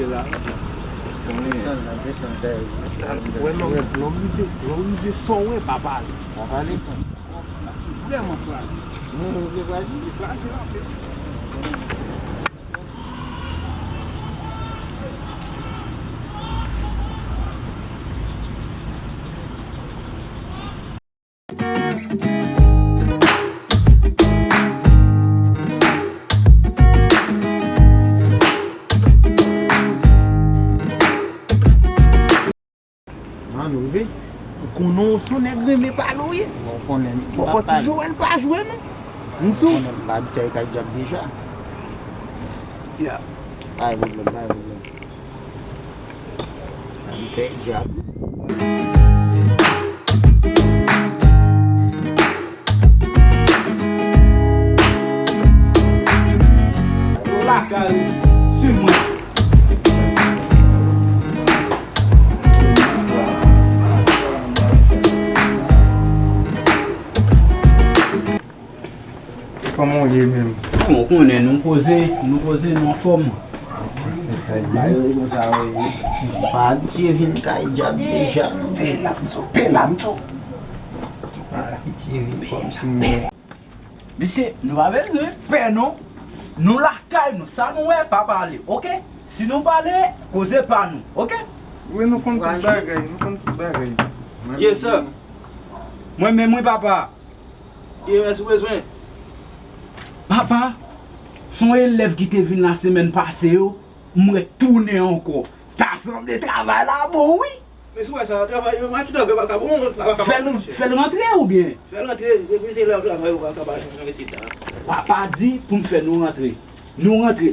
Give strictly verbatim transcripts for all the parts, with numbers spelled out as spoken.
Wè, lè w rive, lè w rive, sa w wè, pa pale. Pa pale. Vrèman pral. Li fraji, li fraji anpil. An, nou rive. Ou konnen w se yon nèg renmen pale w ye. Bon, ou konnen m. Bon, bon, ti Joel pa jwe non. M di w. Ou konnen m pa abitye al kay djab deja. Ya. Pa gen pwoblèm, pa gen pwoblèm. Li fè djab. Lakay ou, swiv mwen. Kòman w ye menm? Bon, ou konnen, nou poze, nou poze, nou anfòm. Se sa l ye. Bagay yo konsa, wi. M pa abitye vin kay djab deja, non. Pe la m sou, pe la m sou. M pa abitye vin kòmsi mwen. Mesye, nou pa bezwen pè, non. Nou lakay nou, sa nou wè, pa pale, oke? Si nou pale, koze pa nou, oke? Wi, nou konn tout bagay, nou konn tout bagay. Yes, sir. Mwen menm, wi, papa. Ki remèd ou bezwen? Papa, se yon elèv ki te vin la semèn pase yo, m retounen ankò. Ta sanble travay la bon, wi. Men si w wè sa, travay yo, mwen ki travay pa ka bon, pa ka bon. Fè l, fè l rantre oubyen? Fè l rantre, depi se lè travay yo pa ka ba jan isit la. Papa di pou m fè nou rantre. Nou rantre.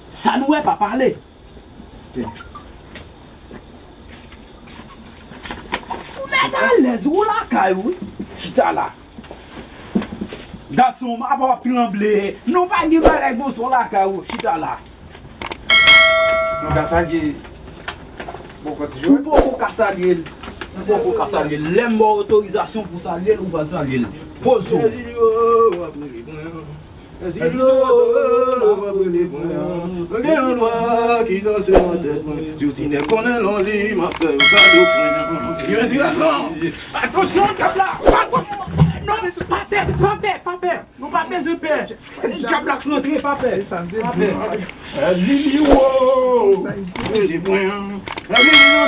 Sa nou wè, pa pale. Ou mèt alèz, ou lakay ou, wi. Chita la. Gason, m ap ap tranble. Non, pa gen bagay konsa lakay ou, chita la. Nou ka salye bòkò ti Joel? Ou poko ka salye l. Ou poko ka salye l. Lè m ba w otorizasyon pou w salye l, ou pral salye l. Poze w. Ezilyo, w ap rele mwen. Ezilyo, w ap rele mwen. Mwen gen yon lwa ki danse nan tèt mwen. Di w ti nèg konnen lò li, m ap fè yo kado pwen. Yo di avan. Atansyon, djab la! Non, pa pè, pa pè, pa pè. Nou pa bezwen pè. Djab la k rantre, pa pè. Pa pè. Ezilyo! Rele mwen. Rele mwen,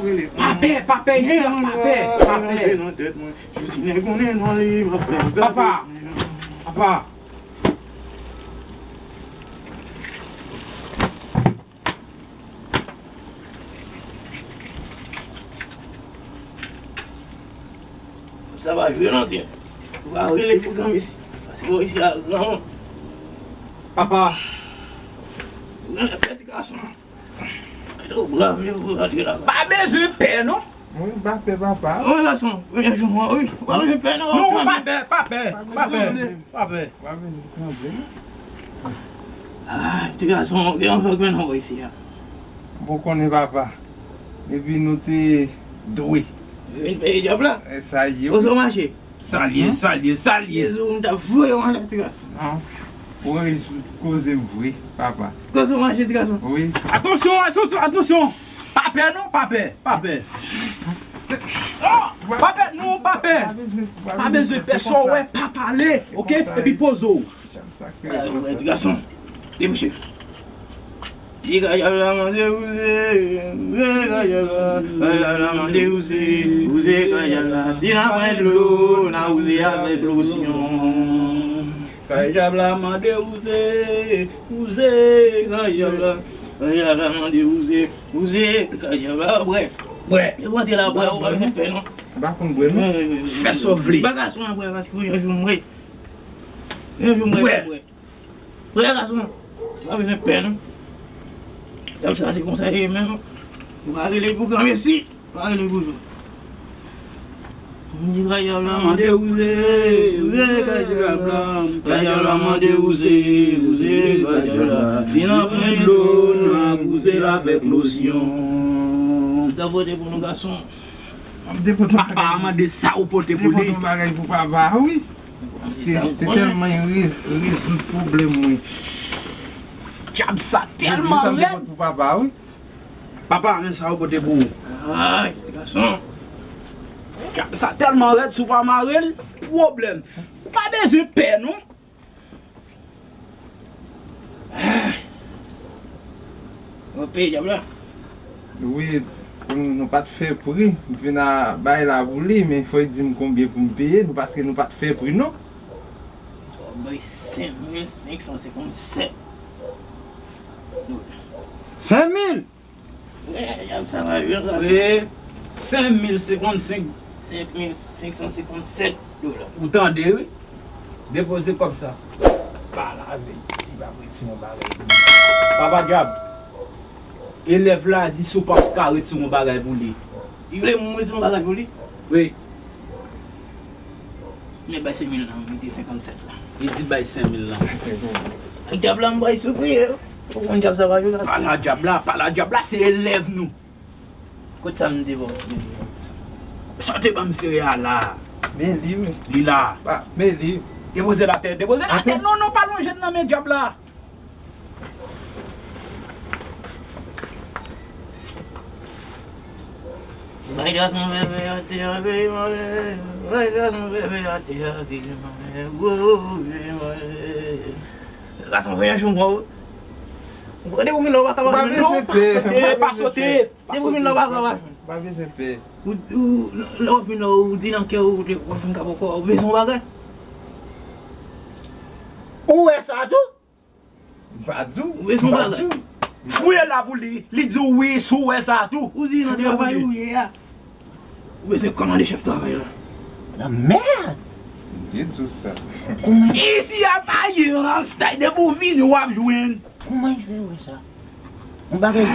rele mwen. Pa pè, pa pè isi a, pa pè, pa pè. Nan tèt mwen. Yo di nèg konnen lò li, m ap fè yo kado pwen. Papa. Papa. Sa va jwe non, tyen. Ou va rele pou granmesi. Paske ou isi a granmoun. Papa. Ou gen lè fè ti gason. Ou brav li pou rantre la. Pa bezwen pè non. Mwen pa pè papa. Wi gason, premye jou mwen wi. Ou pa bezwen pè non. Non, pa pè, pa pè, pa pè, pa pè. Ou pa bezwen tranble non. Ah, ti gason, gen yon fèk men non isi a. Bon konnen papa. Epi nou te dwe. Vin peye djab la. E sa ye. Kote w mache? Salye, salye, salye. Jezi, m t ap voye w anlè ti gason. Non. Ou reyisi koze m vre, papa. Kote w mache ti gason? Wi. Atansyon, atansyon, atansyon. Pa pè non, pa pè, pa pè. Pa pè non, pa pè. Pa bezwen pè, sa w wè, pa pale, oke? Epi poze w. Ti gason, debouche. Si kay djab la mande wouze, wouze kay djab la. Kay djab la mande wouze, wouze kay djab la. Si n ap pran dlo, n a wouze avèk losyon. Kay djab la mande wouze, wouze kay djab la. Kay djab la mande wouze, wouze kay djab la. Bwè. Bwè. E mande la bwè, ou pa fè pè non. M pa konn bwè non. Fè sa w vle. Ba gason an bwè, paske yon jou m bwè. Yon jou m bwè, bwè. Frè gason, pa bezwen pè non. Djab sa se konsa ye menm. Ou pa rele pou granmesi, ou pa rele pou jou. Kay djab la mande wouze, wouze kay djab la. Kay djab la mande wouze, wouze kay djab la. Si n ap pran dlo, n ap wouze l avèk losyon. Sa pote pou nou gason. M te pote yon bagay. Papa a mande sa ou pote pou li. M te pote yon bagay pou papa a, wi. Se, se tèlman li re-, rezoud pwoblèm mwen. Dyab sa tèlman rèd. Pou papa, wi. Papa, men sa yo pote pou ou. Ay, gason. Dyab sa tèlman rèd, si w pa mare l, pwoblèm. Ou pa bezwen pè, non. Ou peye dyab la? Wi, nou pa t fè pri. M vin a bay la pou li, men fò l di m konbyen pou m peye nou, paske nou pa t fè pri, non. Ou bay senk mil senk san senkannsèt dola. Senk mil? Wi, dyab sa va jwe, gason. Wi, senk mil senkannsèt. Senk mil senk san senkannsèt dola. Ou tande, wi. Depoze kòb sa. Pa lave, si pa retire yon bagay pou li. Papa Dyab, elèv la di si w pa ka retire yon bagay pou li. Li vle m retire yon bagay pou li? Wi. Men bay senk mil lan, m retire senkannsèt la. Li di bay senk mil lan. Ak dyab la, m bay soufri, yo. Ou konn dyab sa pa jwe, gason. Pala dyab la, pala dyab la, se elèv nou. Kot sa m te ba w? Sa w te ban m sere a la. Men li, wi. Li la. Pa, men li. Depoze l atè, depoze l atè. Non, non, pa lonje l nan men dyab la. Bay gason bebe atè a, bay mare. Bay gason bebe atè a, bay mare. Wo, bay mare. Gason voyaj ou mò. Gade ou vin la, ou pa ka pa jwenn. Non, pa sote, pa sote. Depi w vin la, w pa ka pa jwenn. Pa bezwen pè. Ou, ou, lè w vin la, ou di nan kè w, ou te, w ap vin ka poko, ou bezwen yon bagay. Ou wè sa tou? M pa di w. Ou bezwen yon bagay. Fouye la pou li. Li di w wi, si w wè sa tou. Ou di nan travay ou ye a. Ou bezwen kòmande chèf travay la. La mèd! M te di w sa. Kouman? Isi a pa gen rastay, depi w vini, w ap jwenn. Kouman li fè wè sa? Yon bagay.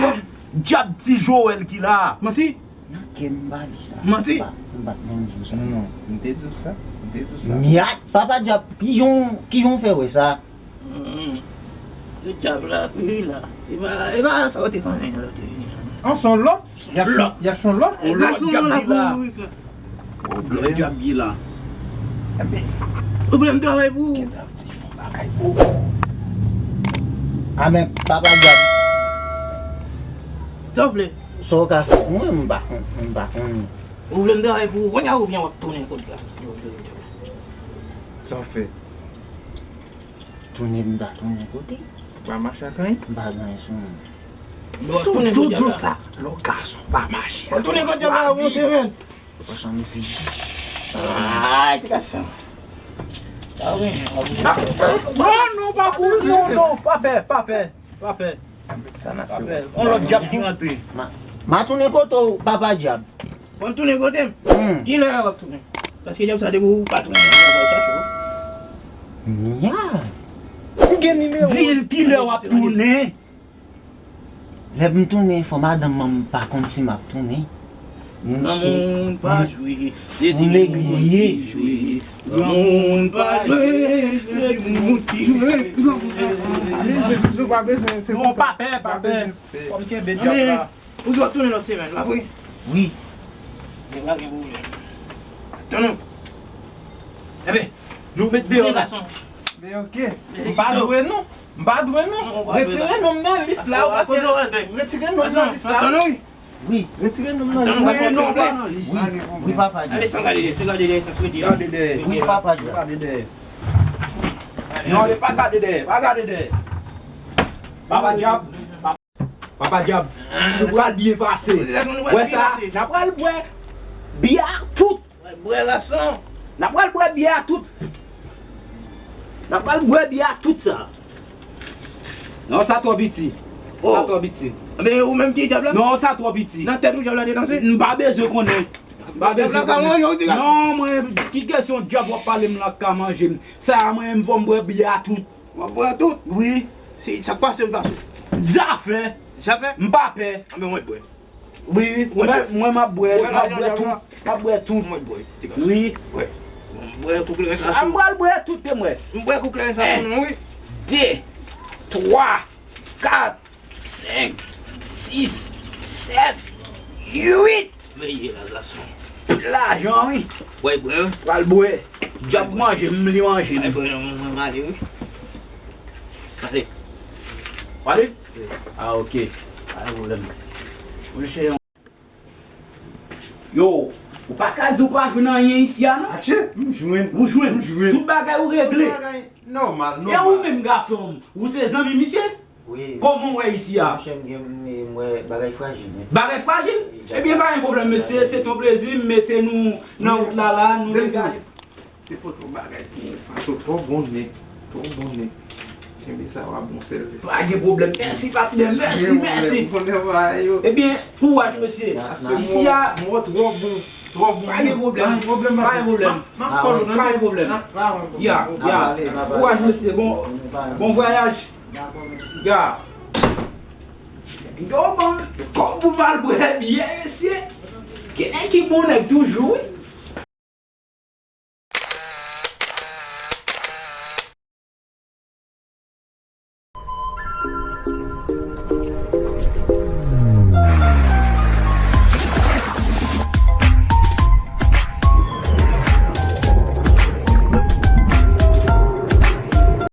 Dyab ti Joel ki la. Manti? Nan kè m pa di sa. Manti? M pa, m pa t menm di w sa. Non, non, m te di w sa. M te di w sa. Myat, papa dyab, kijan, kijan w fè wè sa? Hmm. Se dyab la ki la. E pa, e pa sa w te konnen lòt. An son lòt? Y ap, y ap son lòt? Lòt dyab ki la. Lòt dyab ki la. Ou vle m travay pou ou? Gentan di fon bagay pou ou. Amèn, papa dyab. Sa w vle? Sa w ka fè pou mwen, m pa konn, m pa konn. Ou vle m travay pou ou? Kounye a oubyen w ap tounen kot la. Sa w fè? Tounen, m pa tounen kote. Ou pa mache ak anyen? M pa gen anyen sou mwen. Toujou di w sa, lè w gason pa mache. Ou tounen kote w pa yon semèn. Ou pa janm vin. Ay, ti gason. Non, non, pa pou, non, non, pa pè, pa pè, pa pè. Sa n ap fè? On lòt dyab ki rantre. Ma, ma tounen kote w, papa dyab. Bon, tounen kote m. Hmm. Kilè w ap tounen? Paske dyab sa depi ou pa tounen, dyab ap chache w. Mya. Ou gen nimewo? Di l kilè w ap tounen. Lè m tounen, fò madanm mwen pa konn si m ap tounen. Granmoun pa jwe, se timoun ki jwe. Granmoun pa jwe, se timoun ki jwe. Granmoun pa jwe, se timoun ki jwe. Non, pa pè, pa pè. Fò m kenbe dyab la. Ou di w ap tounen lòt semèn, pa vre? Wi. Gen pa gen pwoblèm. Tann ou. Enben, nou met deyò la. Men ok. M pa dwe non. M pa dwe non. Retire non m nan lis la. Retire non m nan lis la. Tann ou, wi. Wi. Retire non m nan lis la. Wi, non, pa nan lis. Wi, wi, papa. Ale, san gade dèyè, san gade dèyè, san kredi. Gade dèyè. Wi, papa. Gade dèyè. Non, pa gade dèyè, pa gade dèyè. Papa dyab. Papa dyab, nou pral byen pase. Wè sa, n a pral bwè byè a tout. Bwè gason. N a pral bwè byè a tout. N a pral bwè byè a tout sa. Non, sa twò piti. Sa twò piti. Men ou menm ki dyab la? Non, sa twò piti. Nan tèt ou dyab la te danse? M pa bezwen konnen. M pa bezwen konnen. Non, mwen, ki kesyon dyab w ap pale m la k ka manje m? Sa a, mwen, m fò m bwè byè a tout. W ap bwè tout? Wi. Se sa k pase, gason. Zafè. Zafè? M pa pè. Anben, mwen bwè. Wi, mwen, mwen m ap bwè, m ap bwè tout. M ap bwè tout. Mwen bwè. Wi. Bwè. Bwè kou kleren sa sou nou. M pral bwè tout, te mwen. M bwè kou kleren sa sou nou, wi. De, twa, kat, senk, sis, sèt, uit. Veye la, gason. Lajan, wi. Bwè, bwè. Pral bwè. Dyab manje m, li manje m. Bwè, bwè, non, mwen, mwen ale, wi. Ale. Pale? Ah, ok. Pa gen pwoblèm. Mwen chè yon. Yo, ou pa ka di ou pa jwenn anyen isi a, non? Atchè, m jwenn. Ou jwenn? M jwenn. Tout bagay ou regle? Tout bagay nòmal, nòmal. E ou menm, gason m, ou se zanmi misye? Wi. Kòman w wè isi a? Monchè, m gen, m, m wè bagay frajil, wi. Bagay frajil? Wi, ebyen, pa gen pwoblèm, mesye, se ton plezi, m mete nou nan wout la, la, nou regade. Te pote yon bagay pou ou, paske w twò bon nèg, twò bon nèg. Kenbe sa, w a bon sèvis. Pa gen pwoblèm, mèsi, patnè, mèsi, mèsi. Ebyen, kouraj, mesye. Isi a, m wè w twò bon, twò bon. Pa gen pwoblèm, pa gen pwoblèm. M ap kòl ou, tande? Pa gen pwoblèm. Ya, ya. Kouraj, mesye. Bon, bon vwayaj. Ya. Yo, ban m kòb pou m al bwè byè, mesye. Gen nèg ki bon nèg toujou, wi.